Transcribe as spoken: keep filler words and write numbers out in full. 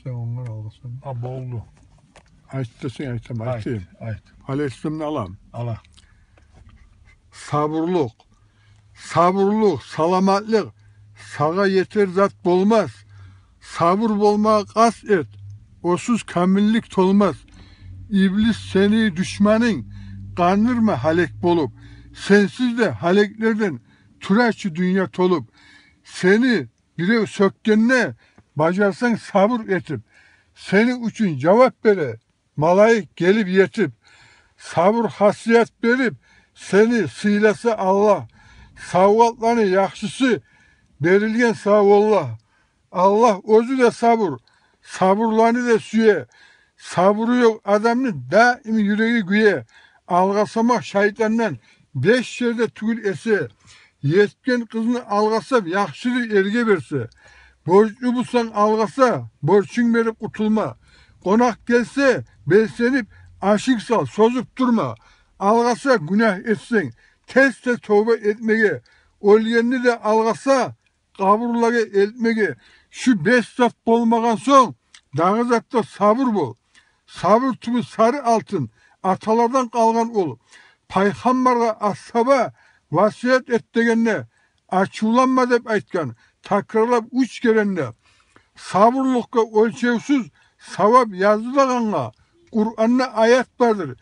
Сен ондан алгъасанг. А, болду. Айт десенг айтам, айтайым. Айт, айт. Алейгьиссаламны алам. Ала. Сабурлукъ, сабурлукъ, саламатлыкъ сагъа етер зат болмас. Сабур болмагъа къаст эт, осуз камиллик толмас. Иблис сени душманынг, къандырма гьалек болуп. Сенсиз де гьалеклерден тура чы дюнья толуп. Сени бирев сёкгенде, бажарсанг сабур этип, сени учун жавап бере малайик гелип етип. Сабур хасият берип, сени сыйласа Аллагь. Савгъатланы яхшысы берилген сагъа, валлагь. Аллагь оьзю де сабур, сабурланы да сюе. Сабуру ёкъ адамны даим юреги гюе. Алгъасамакъ шайтандан беш ерде тюгюл эсе. Етген къызны алгъасап, яхшыны эрге берсе. Борчлу бусанг алгъаса, борчунг берип къутулма. Къонакъ гелсе, белсенип ашынг сал, созуп турма. Алгъаса, гюнагь этсенг, тез-тез товба этмеге. Оьлгенни де алгъаса, къабурлагъа элтмеге. Шу беш зат болмагъан сонг, дагъы затда сабур бол. Сабур тюбю сары алтын, аталардан къалгъан ол. Пайхаммаргъа асгьаба васият эт дегенде, ачувланма деп айтгъан, такрарлап уьч керенде. Сабурлукъгъа оьлчевсюз савап язылагъангъа Къуранда аят бардыр.